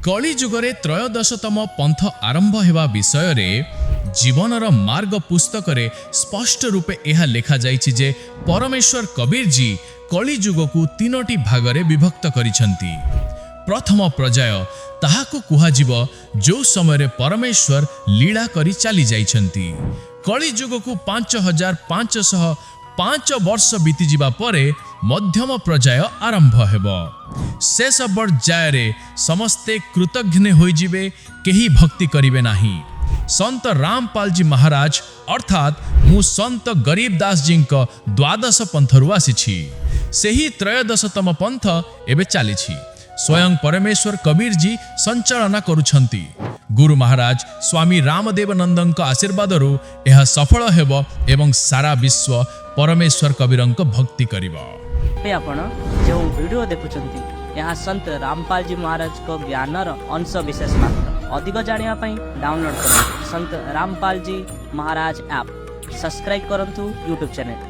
କଳିଯୁଗରେ ତ୍ରୟୋଦଶତମ ପନ୍ଥ ଆରମ୍ଭ ହେବା ବିଷୟରେ ଜୀବନର ମାର୍ଗ ପୁସ୍ତକରେ ସ୍ପଷ୍ଟ ରୂପେ ଏହା ଲେଖାଯାଇଛି ଯେ ପରମେଶ୍ୱର କବୀରଜୀ କଳିଯୁଗକୁ ତିନୋଟି ଭାଗରେ ବିଭକ୍ତ କରିଛନ୍ତି। ପ୍ରଥମ ପର୍ଯ୍ୟାୟ ତାହାକୁ କୁହାଯିବ, ଯେଉଁ ସମୟରେ ପରମେଶ୍ୱର ଲୀଳା କରି ଚାଲି ଯାଇଛନ୍ତି। କଳିଯୁଗକୁ 5505 ବର୍ଷ ବିତିଯିବା ପରେ ମଧ୍ୟମ ପର୍ଯ୍ୟାୟ ଆରମ୍ଭ ହେବ। ଶେଷ ପର୍ଯ୍ୟାୟରେ ସମସ୍ତେ କୃତଘ୍ନ ହୋଇଯିବେ, କେହି ଭକ୍ତି କରିବେ ନାହିଁ। ସନ୍ତ ରାମପାଲଜୀ ମହାରାଜ, ଅର୍ଥାତ୍ ମୁଁ ସନ୍ତ ଗରୀବ ଦାସଜୀଙ୍କ ଦ୍ୱାଦଶ ପନ୍ଥରୁ ଆସିଛି। ସେହି ତ୍ରୟୋଦଶତମ ପନ୍ଥ ଏବେ ଚାଲିଛି। ସ୍ୱୟଂ ପରମେଶ୍ୱର କବୀରଜୀ ସଞ୍ଚାଳନା କରୁଛନ୍ତି। ଗୁରୁ ମହାରାଜ ସ୍ୱାମୀ ରାମଦେବ ନନ୍ଦଙ୍କ ଆଶୀର୍ବାଦରୁ ଏହା ସଫଳ ହେବ ଏବଂ ସାରା ବିଶ୍ୱ ପରମେଶ୍ୱର କବୀରଙ୍କ ଭକ୍ତି କରିବ। ଏବେ ଆପଣ ଯେଉଁ ଭିଡ଼ିଓ ଦେଖୁଛନ୍ତି, ଏହା ସନ୍ତ ରାମପାଲଜୀ ମହାରାଜଙ୍କ ଜ୍ଞାନର ଅଂଶ ବିଶେଷ ମାତ୍ର। ଅଧିକ ଜାଣିବା ପାଇଁ ଡାଉନଲୋଡ୍ କରନ୍ତୁ ସନ୍ତ ରାମପାଲଜୀ ମହାରାଜ ଆପ୍, ସବସ୍କ୍ରାଇବ୍ କରନ୍ତୁ ୟୁଟ୍ୟୁବ୍ ଚ୍ୟାନେଲ୍।